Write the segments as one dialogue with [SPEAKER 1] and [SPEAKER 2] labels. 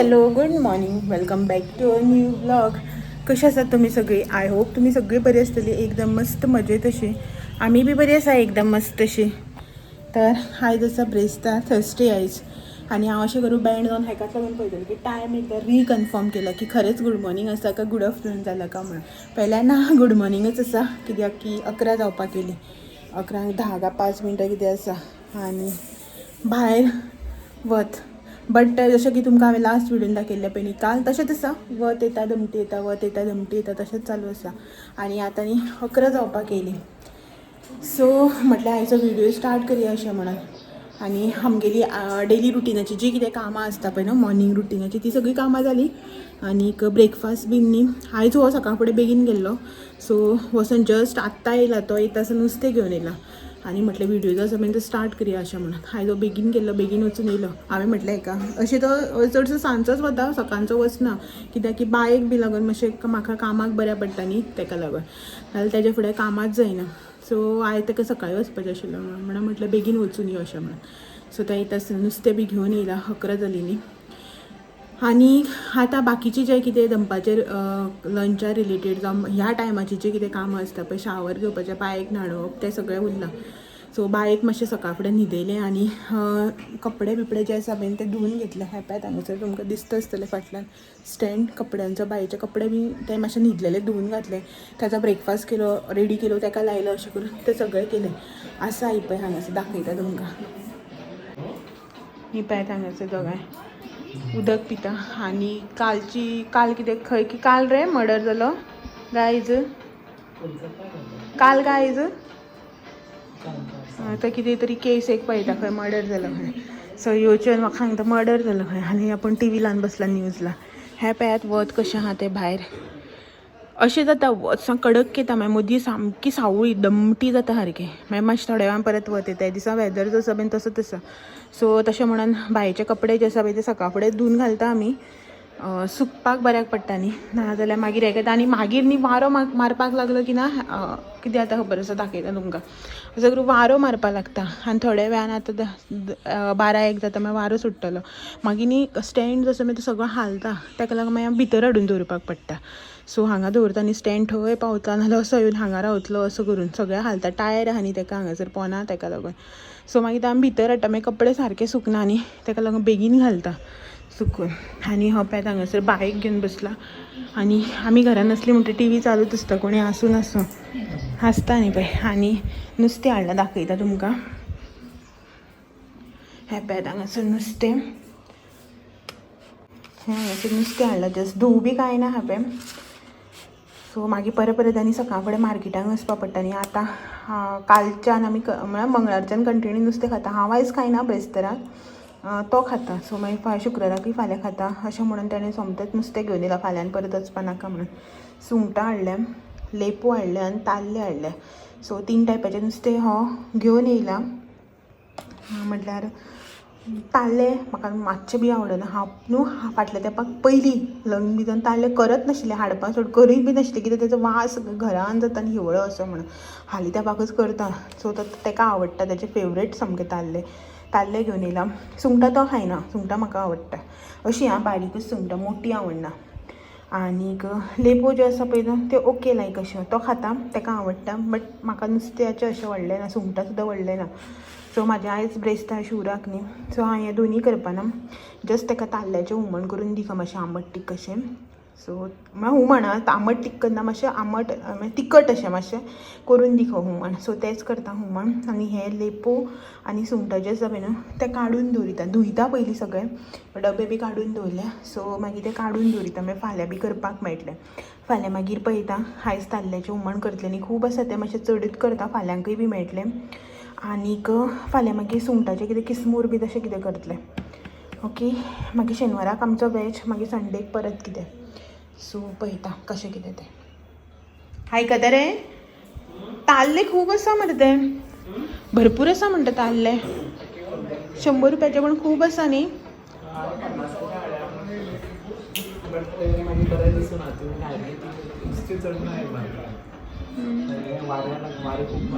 [SPEAKER 1] Hello, good morning, welcome back to a new vlog. कशी आसात तुमी सगळी? I hope तुमी सगळी बरी आसतली, एकदम मस्त मजेत अशी. आमी बी बरी आसा, एकदम मस्त अशी. तर आयज आसा ब्रेस्तार, थर्सडे आयज. आनी हांव अशें करून बँड जावन हेकाच लागून पळयतलें की टायम एकदां रिकन्फर्म केला की खरेंच गूड मॉर्निंग आसा काय गूड आफ्टरनून जाला काय म्हणून. पहिल्या ना गूड मॉर्निंगच आसा, कित्याक की 11 जावपाक येयली, 11क 10 काय 5 मिनटां कितें आसा. आनी भायर वत, बट जशें की तुमकां हांवें लास्ट व्हिडियोन दाखयल्लें पळय न्ही काल, तशेंच आसा. वत येता, दमटी येता, वत येता, दमटी येता, तशेंच चालू आसा. आनी आतां न्ही 11 जावपाक येयली. सो म्हटल्यार आयचो व्हिडियो स्टार्ट करया अशें म्हणून. आनी आमगेली डेली रुटिनाची जी कितें कामां आसता पळय न्हू, मॉर्निंग रुटिनाची, ती सगळीं कामां जालीं. आनीक ब्रेकफास्ट बीन न्ही आयज हो सकाळ फुडें बेगीन गेल्लो, सो वचोन जस्ट आत्तां येयला. तो येता आसतना नुस्तें घेवन येयला. आनी म्हटलें व्हिडियो जो आसा पळय तो स्टार्ट करया अशें म्हणून. आयज हो बेगीन गेल्लो, बेगीन वचून येयलो. हांवें म्हटलें हेका, अशें तो चडसो सांजचोच वता, सकाळचो वचना, कित्याक की बायक बी लागून मातशें म्हाका कामाक बऱ्या पडटा न्ही, तेका लागून. नाल्यार तेज्या फुडें कामाच जायना. सो आयज ताका सकाळीं वचपाचें आशिल्लें म्हणून म्हटलें बेगीन वचून यो अशें म्हणून. सो तो येता आसतना नुस्तें बी घेवन येयला. 11 जाली न्ही. आनी आतां बाकीचे जे कितें दनपारचेर लंचा रिलेटेड जावं ह्या टायमाची जी कितें कामां आसता पळय, शावर घेवपाचें, बायक न्हाणोवप, तें सगळें उरलां. सो बायक मातशें सकाळ फुडें न्हिदयलें आनी कपडे बिपडे जे आसा पळय ते धुवून घेतले. हें पळयात, हांगासर तुमकां दिसता आसतलें फाटल्यान स्टँड कपड्यांचो. बायचे कपडे बी ते मातशे न्हिदलेले धुवून घातले. ताचो ब्रेकफास्ट केलो, रेडी केलो, ताका लायलो, अशें करून तें सगळें केलें आसा. ही पळय हांगासर दाखयता तुमकां. ही पळयात, हांगासर दोगांय उदक पिता. आनी कालची काल कितें खंय की काल रे मर्डर जालो गायज, काल गायज आतां कितें तरी केस एक पळयता, खंय मर्डर जालो खंय. सो येवचें म्हाका सांगता मर्डर जालो खंय. आनी आपूण टी व्ही लावन बसला न्यूजला. हें पळयात वत कशें आहा तें भायर. अशें जाता, वत सामकें कडक येता, मागीर मदीं सामकी सावळी दमटी जाता सारकें, मागीर मातशें थोड्या वेळान परत वत येता. दिसा वेदर जो आसा पळय तसोच आसा. सो तशें म्हणून बायेचे कपडे जे आसा पळय ते सकाळ फुडें धुवून घालता आमी, सुकपाक बऱ्याक पडटा न्ही. नाजाल्यार मागीर हें करता आनी मागीर न्ही वारो मारपाक लागलो की ना कितें जाता खबर आसा? दाखयता तुमकां. असो करून वारो मारपाक लागता आनी थोड्या वेळान आतां 12 1 जाता, मागीर वारो सुट्टलो. मागीर न्ही स्टँड जो आसा मागीर तो सगळो हालता, ताका लागून मागीर भितर हाडून दवरपाक पडटा. सो हांगा दवरता न्ही स्टँड, थंय पावता, नाजाल्यार असो येवन हांगा रावतलो, असो करून सगळें हालता. टायर आहा न्ही ताका हांगासर पोना, ताका लागून. सो मागीर ते आमी भितर हाडटा, मागीर कपडे सारके सुकना न्ही, ताका लागून बेगीन घालता सुकून. आनी हो पळयात हांगासर बायक घेवन बसला. आनी आमी घरान आसली म्हणटकीर टी व्ही चालूच आसता, कोणी आसूं नासूं आसता न्ही पळय. आनी नुस्तें हाडलां, दाखयता तुमकां. हें पळयात हांगासर नुस्तें, हें हांगासर नुस्तें हाडलां जस्ट, धूव बी कांय ना हा पळय. सो मागीर परत परत आनी सकाळ फुडें मार्केटाक वचपा पडटा न्ही. आतां कालच्यान आमी म्हळ्यार मंगळारच्यान कंटिन्यू नुस्तें खाता. हांव आयज खायना ब्रेस्ताराक, तो खाता. सो मागीर शुक्राराकूय फाल्यां खाता अशें म्हणून तेणें सोमतेंच नुस्तें घेवन येयलां, फाल्यांन परत वचपा नाका म्हणून. सुंगटां हाडल्या, लेपो हाडल्या आनी ताल्ले हाडल्या. सो 3 टायपाचें नुस्तें हो घेवन येयला. म्हटल्यार ताल्ले म्हाका मातशें बी आवडना. हांव न्हू फाटल्या तेंपाक पयलीं लग्न बी जावन ताल्ले करत नाशिल्लें, हाडपा सोड करूय बी नाशिल्लें, कित्याक तेजो वास घरान जाता आनी हिवळो असो म्हणून. हालीं तेंपाकच करता. सो तो ताका आवडटा, तेजे फेवरेट सामके ताल्ले. ताल्ले घेवन येयला. सुंगटां तो खायना, सुंगटां म्हाका आवडटा अशीं आं, बारीकूच सुंगटां, मोटी आवडना. आनीक लेपो जे आसा पळय न्हू ते ओके लायक अशें तो खाता, ताका आवडटा. बट म्हाका नुस्त्याचें अशें व्हडलें ना, सुंगटां सुद्दां व्हडलें ना. सो म्हाजें आयज ब्रेस्तार शिवराक न्ही, सो हांवें हें दोनूय करपाना. जस्ट ताका ताल्ल्याचें हुमण करून दिता, मातशें आंबट तीख अशें. सो म्हळ्यार हुमण आं, आंबट तीख करना, मातशें आंबट तिखट अशें मातशें करून दिता हुमण. सो तेंच करता हुमण. आनी हें लेपो आनी सुंगटां जें आसा पळय न्हू तें काडून दवरिता, धुयता पयलीं सगळें, डबे बी काडून दवरल्या. सो मागीर तें काडून दवरिता, मागीर फाल्यां बी करपाक मेळटलें. फाल्यां मागीर पळयता, आयज ताल्ल्याचें हुमण करतलें न्ही, खूब आसा तें, मातशें चडूच करता, फाल्यांकूय बी मेळटलें. आनीक फाल्यां मागीर सुंगटाचें कितें किसमूर बी तशें कितें करतलें. ओके, मागीर शेनवाराक आमचो वेज, मागीर संडेक परत कितें. सो पळयता कशें कितें तें. आयकता रे, ताल्ले खूब आसा मरे, ते भरपूर आसा म्हणटा ताल्ले, 100 रुपयाचे पण खूब आसा न्ही.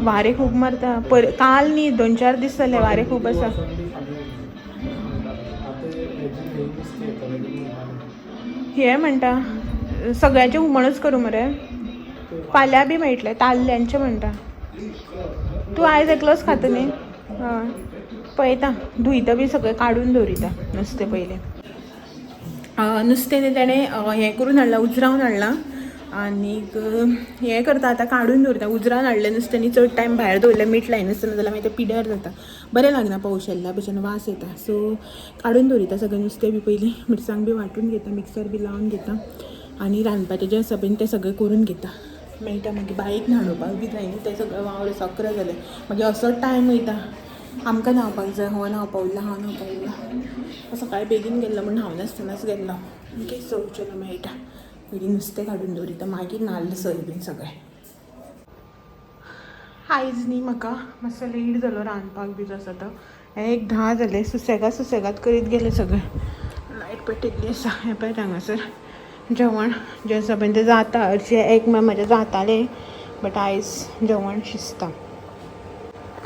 [SPEAKER 1] वारे खूब मारता पर काल न्ही, 2-4 दीस जाले वारे खूब आसा. हें म्हणटा सगळ्याचें हुमणच करूं मरे. फाल्यां बी मेळटलें ताल्ल्यांचें म्हणटा. तूं आयज एकलोच खाता न्ही? हय पळयता, धुयता बी सगळें काडून दवरिता नुस्तें पयलें. नुस्तें न्ही तेणें हें करून हाडलां, उजरावन हाडलां आनीक हें करता आतां काडून दवरता. उजरावन हाडलें नुस्तें न्ही चड टायम भायर दवरलें मीठ लायनासतना जाल्यार मागीर तें पिड्यार जाता, बरें लागना, पावशेल्ल्या भशेन वास येता. सो काडून दवरिता सगळें नुस्तें बी पयलीं, मिरसांग बी वांटून घेता, मिक्सर बी लावन घेता आनी रांदपाचें जें आसा पळय तें सगळें करून घेता. मेळटा मागीर बायक न्हाणोवपाक बी जाय न्ही, तें सगळें वावर आसा. 11 जालें मागीर असोच टायम वयता. आमकां न्हांवपाक जाय, हो न्हांवपा उरला, हांव न्हांवपा उरला. सकाळीं बेगीन गेल्लो म्हूण न्हांवनासतनाच गेल्लो. ओके सो चलो मेळटा. पयलीं नुस्तें काडून दवरिता, मागीर नाल्ल सोय बीन सगळें. आयज न्ही म्हाका मातसो लेट जालो रांदपाक बी जो आसा तो. हें एक 10 जालें, सुसेगाद सुसेगाद करीत गेलें सगळें. लायट पेटिल्ली आसा. हें पळय हांगासर जेवण जें आसा पळय तें जाता. हरशीं एक म्हळ्यार म्हजें जातालें, बट आयज जेवण शिजता.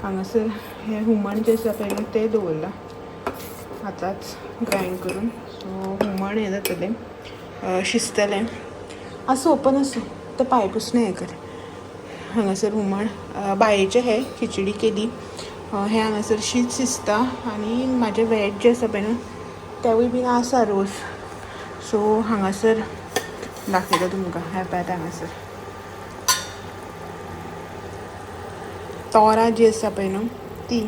[SPEAKER 1] हांगासर हें हुमण जें आसा पळय न्हू तें दवरलां आतांच ग्रायंड करून. सो हुमण हें जातलें, शिजतलें. आसूं ओपन आसूं, तें पांय पुसणें हें कर. हांगासर हुमण बायेचें हें खिचडी केली. हें हांगासर शीत शिजता आनी म्हाजें वेज जें आसा पळय न्हू तेवूय बीन आसा रोस. सो हांगासर दाखयता तुमकां. हें पळयात हांगासर तोरां जी आसा पळय न्हू ती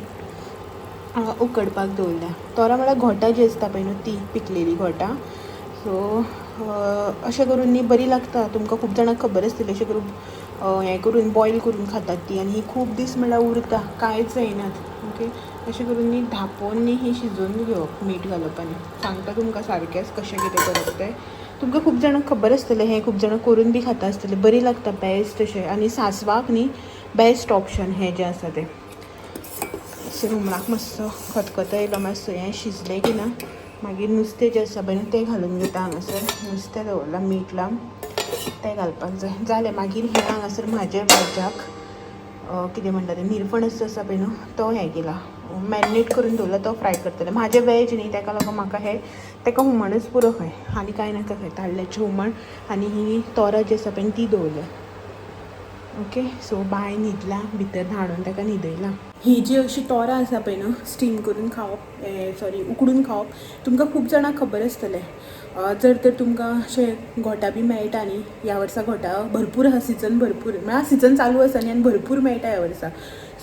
[SPEAKER 1] उकडपाक दवरल्या. तोरां म्हळ्यार घोटां जीं आसता पळय न्हू ती पिकलेली घोटां. सो अशें करून न्ही बरी लागता. तुमकां खूब जाणांक खबर आसतली, अशें करून हें करून बॉयल करून खातात ती आनी ही खूब दीस म्हळ्यार उरता, कांयच जायनात. ओके अशें करून न्ही धांपोवन न्ही ही शिजोवन घेवप, मीठ घालप. आनी सांगता तुमकां सारकेंच कशें कितें करप तें. तुमकां खूब जाणांक खबर आसतलें, हें खूब जाणां करून बी खाता आसतलें, बरी लागता बेस्ट अशें. आनी सांसवाक न्ही बेस्ट ऑप्शन हें जें आसा तें. सो हुमणाक मातसो खतखतो येयलो, मातसो हें शिजलें की ना मागीर नुस्तें जें आसा पळय न्हू तें घालून घेता. हांगासर नुस्तें दवरलां मीठ लावन, तें घालपाक जाय. जालें मागीर हें हांगासर म्हाजें वेजाक कितें म्हणटा तें निरफणस आसा पळय न्हू तो हें केला, मॅरिनेट करून दवरला, तो फ्राय करतलें. म्हाजें वेज न्ही तेका लागून म्हाका हें तेका हुमणच पुरो खंय, आनी कांय नाका खंय. ताल्ल्याचें हुमण आनी ही तोरां जी आसा पळय ती दवरल्या. ओके सो बाय न्हिदला भितर, न्हाणोवन ताका न्हिदयला. ही जी अशी तोरां आसा पळय न्हू स्टीम करून खावप, सॉरी उकडून खावप, तुमकां खूब जाणांक खबर आसतलें. जर तर तुमकां अशें घोटां बी मेळटा न्ही, ह्या वर्सा घोटां भरपूर आसा, सिजन भरपूर म्हळ्यार सिजन चालू आसा न्ही आनी भरपूर मेळटा ह्या वर्सा.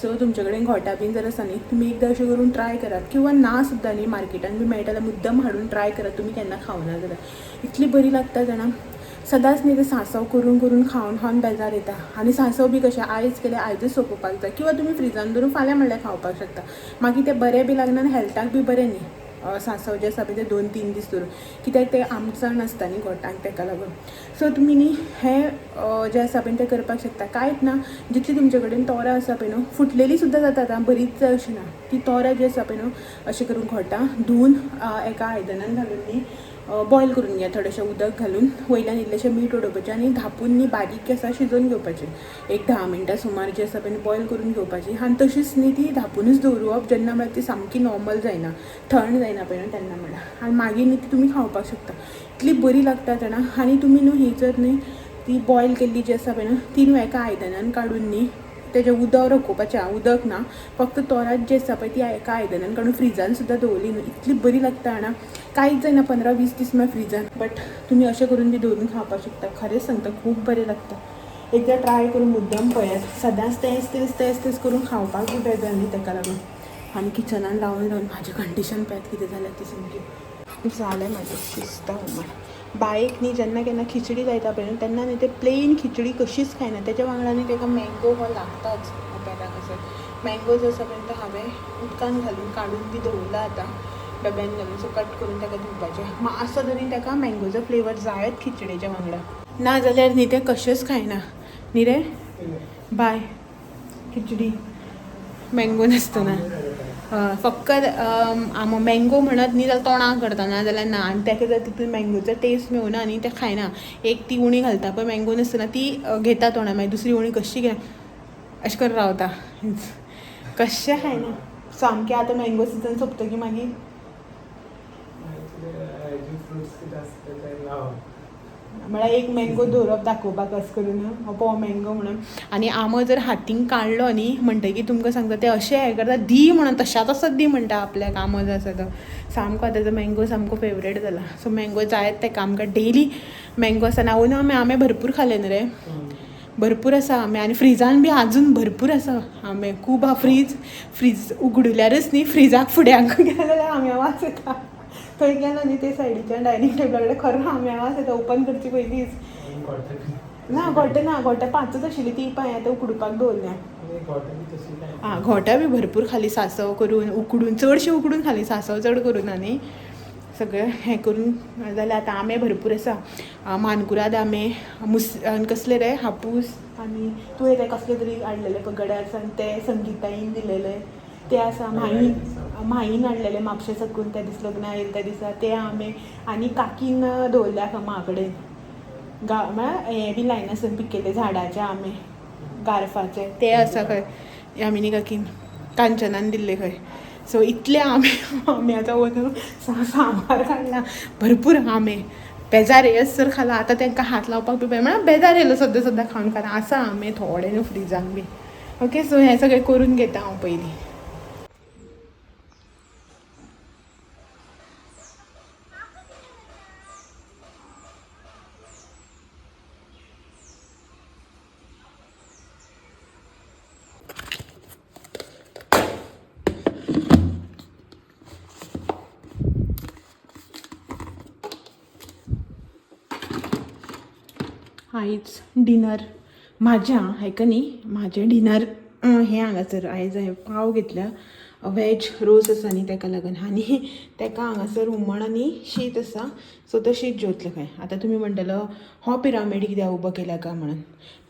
[SPEAKER 1] सो तुमचे कडेन घोटां बीन जर आसा न्ही तुमी एकदां अशें करून ट्राय करात, किंवा ना सुद्दां न्ही मार्केटान बी मेळटा जाल्यार मुद्दम हाडून ट्राय करात. तुमी केन्ना खावना जाल्यार इतली बरी लागता जाणा. सदांच न्ही तें सांसव करून करून खावन खावन बेजार येता. आनी सांसव बी कशें आयज केलें आयजूच सोंपोवपाक जाय, किंवा तुमी फ्रिजान दवरून फाल्यां म्हणल्यार खावपाक शकता. मागीर तें बरें बी लागना आनी हेल्थाक बी बरें न्ही सांसव जें आसा पळय तें 2-3 दीस दवरून, कित्याक तें आमसाण आसता न्ही घोटांक, तेका लागून. सो तुमी न्ही हें जें आसा पळय तें करपाक शकता. कांयच ना, जितली तुमचे कडेन तोरां आसा पळय न्हू, फुटलेली सुद्दां जाता आतां बरीच जाय अशें ना. ती तोरां जी आसा पळय न्हू अशें करून घोटां धुवन एका आयदनान घालून न्ही बॉयल करून घेया, थोडेशें उदक घालून, वयल्यान इल्लेशें मीठ उडोवपाचें आनी धांपून न्ही बारीक गॅसार शिजोवन घेवपाचें. एक 10 मिनटां सुमार जी आसा पळय बॉयल करून घेवपाची आनी तशीच न्ही ती धांपुनूच दवरुवप जेन्ना म्हळ्यार ती सामकी नॉर्मल जायना, थंड जायना पळय न्हू तेन्ना म्हळ्यार. आनी मागीर न्ही ती तुमी खावपाक शकता, इतली बरी लागता जाणा. आनी तुमी न्हू ही जर न्ही ती बॉयल केल्ली जी आसा पळय न्हू ती न्हू एका आयदनान काडून न्ही तेजें उदक रकोवपाचें आं, उदक ना, फक्त तोरांच जी आसा पळय ती एका आयदनान काडून फ्रिजान सुद्दां दवरली न्हू इतली बरी लागता जाणा. कांयच जायना 15-20 दीस मागीर फ्रिजान, बट तुमी अशें करून बी दवरून खावपाक शकता. खरेंच सांगता खूब बरें लागता. एकदां ट्राय करून मुद्दम पळयात. सदांच तेंच तेंच तेंच तेंच करून खावपाक बी बेजार न्ही तेका लागून. आनी किचनान रावन रावन म्हाजें कंडिशन पळयात कितें जालें तें सामकें. जालें म्हाजें शिजता हुमण. बायक न्ही जेन्ना केन्ना खिचडी लायता पळय न्हू तेन्ना न्ही ते प्लेन खिचडी कशीच खायना, तेच्या वांगडा न्ही तेका मँगो हो लागताच. हांगासर मँगो जो आसा पळय तो हांवें उदकान घालून काडून बी दवरला आतां डब्यान घालून. सो कट करून ताका दिवपाचें मातसो तरी ताका मँगोचो फ्लेवर जायच खिचडेच्या वांगडा, ना जाल्यार न्ही तें कशेंच खायना न्ही रे बाय. खिचडी मँगो नासतना फक्त मँगो म्हणत न्ही जाल्यार तोंडाक करता, ना जाल्यार ना. आनी ताका जर तितून मँगोचो टेस्ट मेळना न्ही तें खायना. एक ती उणी घालता पळय मँगो नासतना ती घेता तोंडाक, मागीर दुसरी उणी कशी घे अशें करून रावता, कशें खायना सामकें. आतां मँगो सिजन सोंपतकीर मागीर म्हळ्यार एक मँगो दवरप दाखोवपाक अशें करून हो पळय मँगो म्हणून. आनी आंबो जर हातीन काडलो न्ही म्हणटकीर तुमकां सांगता ते अशें हें करता दी म्हणून तश्या तसोच दी म्हणटा आपल्याक आंबो जो आसा तो सामको. आतां तो मँगो सामको फेवरेट जाला. सो मँगो जायत तेका, आमकां डेली मँगो आसा. आनी आमी आंबे भरपूर खाले न्हू रे, भरपूर आसा आंबे. आनी फ्रिजान बी आजून भरपूर आसा आंबे, खूब आहा. फ्रीज उगडल्यारच न्ही फ्रिजाक फुड्यांक गेले जाल्यार आंब्या वास येता. थंय गेलो न्ही ते सायडीच्यान डायनींग टेबला कडेन खरो आंब्या वास येता ओपन करची पयलींच. ना गोटे ना, गोटे पांचच आशिल्ली ती पांय आतां उकडुपाक दवरल्या. आं घोटां बी भरपूर खाली सांसव करून उकडून, चडशी उकडून खाली, सांसव चड करून ना न्ही सगळें हें करून जाल्यार. आतां आंबे भरपूर आसा, मानकुराद आंबे, मुस आनी कसले रे हापूस, आनी तुवें ते कसले तरी हाडलेले पळय गड्यार आनी ते संगीताईन दिलेले ते आसा, माईन हाडलेले म्हापशे साकून त्या दीस लग्न आयले त्या दिसा ते आंबे. आनी काकीन दवरल्या खंय मा कडेन गा म्हळ्यार हें बी लायनासून पिकयले झाडाचे आंबे गार्फाचे ते आसा खंय, यामिनी काकीन कांचनान दिल्ले खंय. सो इतले आंबे आंब्याचो वचून सांबार काडला, भरपूर आंबे. बेजार येस सर खाला आतां तांकां हात लावपाक बी म्हळ्यार बेजार येयलो सद्दां सद्दां खावन खावन. आसा आंबे थोडे न्हू फ्रिजान बी. ओके सो हें सगळें करून घेता हांव पयलीं. आयज डिनर म्हाज्या हायका न्ही, म्हाजें डिनर हें हांगासर आयज हांवें पाव घेतल्या, वेज रोस आसा न्ही तेका लागून. आनी तेका हांगासर हुमण आनी शीत आसा, सो तो शीत जेवतलें खंय. आतां तुमी म्हणटलो हो पिरामीड कित्याक उबो केला काय म्हणून,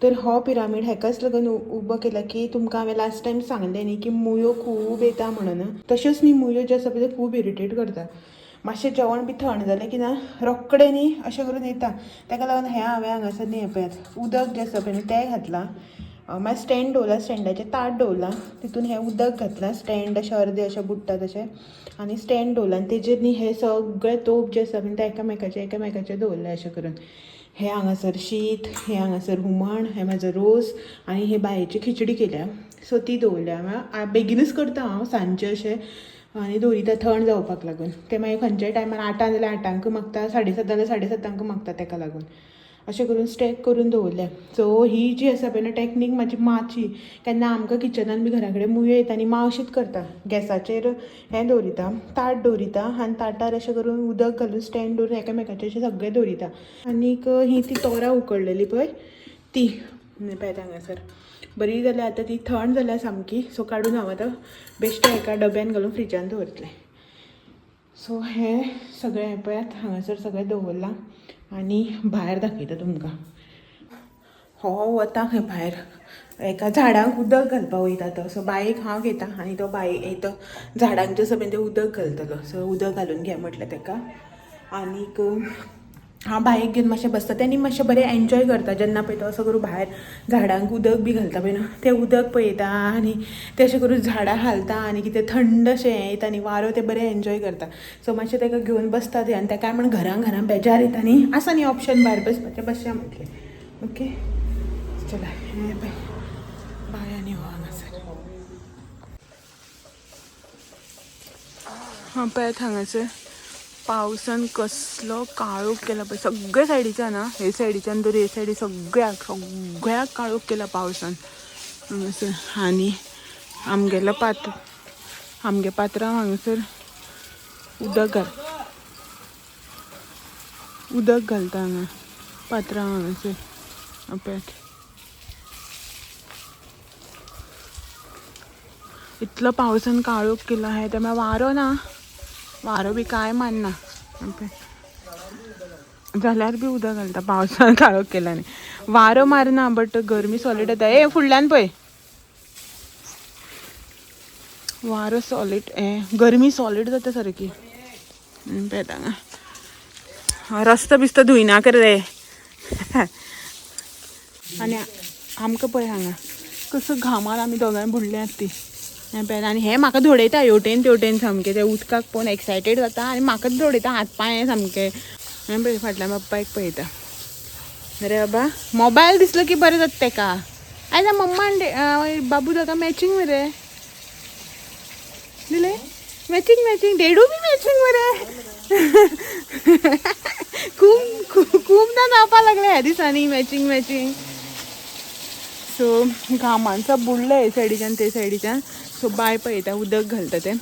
[SPEAKER 1] तर हो पिरामीड हेकाच लागून उबो केला की तुमकां हांवें लास्ट टायम सांगलें न्ही की मुयो खूब येता म्हणून. तश्योच न्ही मुयो ज्यो आसा पळय त्यो खूब इरिटेट करता. मातशें जेवण बी थंड जालें की ना रोखडें न्ही अशें करून येता. तेका लागून हें हांवें हांगासर न्ही हें पळयात उदक जें आसा पळय न्ही तें घातलां. मागीर स्टँड दवरला, स्टँडाचेर ताट दवरलां, तितून हें उदक घातलां, स्टँड अशें अर्दें अशें बुडटा तशें, आनी स्टँड दवरलां आनी तेजेर न्ही हे सगळे तोप जे आसा पळय ते एकामेकाचे दवरले अशें करून. हें हांगासर शीत, हें हांगासर हुमण, हें म्हाजो रोस आनी हे बायेची खिचडी केल्या, सो ती दवरल्या. बेगीनूच करता हांव सांजचें अशें आनी दवरिता थंड जावपाक लागून. ते मागीर खंयच्याय टायमार 8 जाल्यार 8 मागता, 7:30 जाल्यार 7:30 मागता, तेका लागून अशें करून स्टॅक करून दवरल्या. सो ही जी आसा पळय न्हू टॅक्नीक म्हाजी माची, केन्ना आमकां किचनान बी घरा कडेन मुयो येता आनी मां अशीच करता, गॅसाचेर हें दवरिता, ताट दवरिता आनी ताटार अशें करून उदक घालून स्टँड दवरून एकामेकाचेर अशें सगळें दवरिता. आनीक ही ती तोरां उकडलेली पळय ती पळयात हांगासर बरी जाल्या, आतां ती थंड जाल्या सामकी. सो काडून हांव आतां बेश्टें एका डब्यान घालून फ्रिजान दवरतलें. सो हें सगळें हें पळयात हांगासर सगळें दवरलां आनी भायर दाखयता तुमकां. हो वता खंय भायर एका झाडांक उदक घालपाक वयता तो. सो बायक हांव घेता आनी तो बाय तो झाडांक जें आसा पळय तें उदक घालतलो. सो उदक घालून घे म्हटलें तेका. आनीक हांव बायक घेवन मातशें बसता, तेणी मातशें बरें एन्जॉय करता. जेन्ना पळय तो असो करून भायर झाडांक उदक बी घालता पळय न्हू, तें उदक पळयता आनी तें अशें करून झाडां हालता आनी कितें थंड अशें हें येता आनी वारो, तें बरें एन्जॉय करता. सो मातशें तेका घेवन बसता थंय आनी तेका म्हण घरां घरां बेजार येता न्ही, आसा न्ही ऑप्शन भायर बसपाचें, बसया म्हटलें. ओके चला हें पळय बाय आनी हो हांगासर. हां पळयात हांगासर पावसान कसलो काळोख केला पळय, सगळे सायडीच्यान आं, हे सायडीच्यान तर हे सायडी सगळ्याक सगळ्याक काळोख केला पावसान हांगासर. आनी आमगेलो पात्र, आमगे पात्रांव हांगासर उदक घाल, उदक घालता हांगा पात्रांव हांगासर. पळयात इतलो पावसान काळोख केला आहे, त्यामुळे वारो ना, वारो बी काय मानना जाल्यार बी उदक घालता पावसान काळोख केला न्ही, वारो मारना बट गरमी सॉलीड येता. ए फुडल्यान पळय वारो सॉलीड, ए गरमी सॉलीड जाता सारकी. पळयता हांगा रस्तो बिस्तो धुयनाका रे. आनी आमकां पळय हांगा कसो घामान आमी दोगांय बुडल्यात ती. हें पळय आनी हें म्हाका धोडयता हेवटेन तेवटेन सामकें, तें उदकाक पळोवन एक्सायटेड जाता आनी म्हाकाच धोडयता हात पांय सामकें. हें पळय फाटल्यान बाप्पायक पळयता. रे बाबा, मोबायल दिसलो की बरें जाता तेका. आयज मम्मा आनी बाबू दोगा मॅचिंग मरे दिले, मॅचिंग मॅचिंग. डेडू बी मॅचिंग मरे. खूब खूबदां जावपाक लागले ह्या दिसांनी मॅचिंग मॅचिंग. सो घामांचा बुडले हे सायडीच्यान ते सायडीच्यान. सो बाय पळयता उदक घालता तें.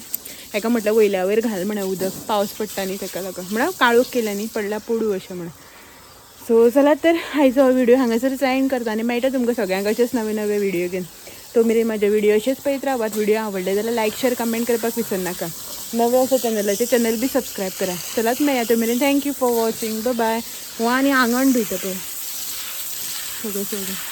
[SPEAKER 1] हेका म्हटल्यार वयल्या वयर घाल म्हणा उदक, पावस पडटा न्ही तेका लागून, म्हळ्यार काळोख केला न्ही, पडल्या पडूं अशें म्हणून. सो चला तर आयचो हो व्हिडिओ हांगासर एंड करता आनी मेळटा तुमकां सगळ्यांक अशेंच नवे नवे व्हिडिओ घेवन. तो मेरेन म्हाजे व्हिडिओ अशेंच पळयत रावात. व्हिडिओ आवडले जाल्यार लायक, शेअर, कमेंट करपाक विसरनाका. नवे आसा चॅनलाचे, चॅनल बी सबस्क्रायब करा. चलात मेळया तो मेरेन. Thank you for watching, bye. हो आनी आंगण धुयता पळय सगळें सगळें.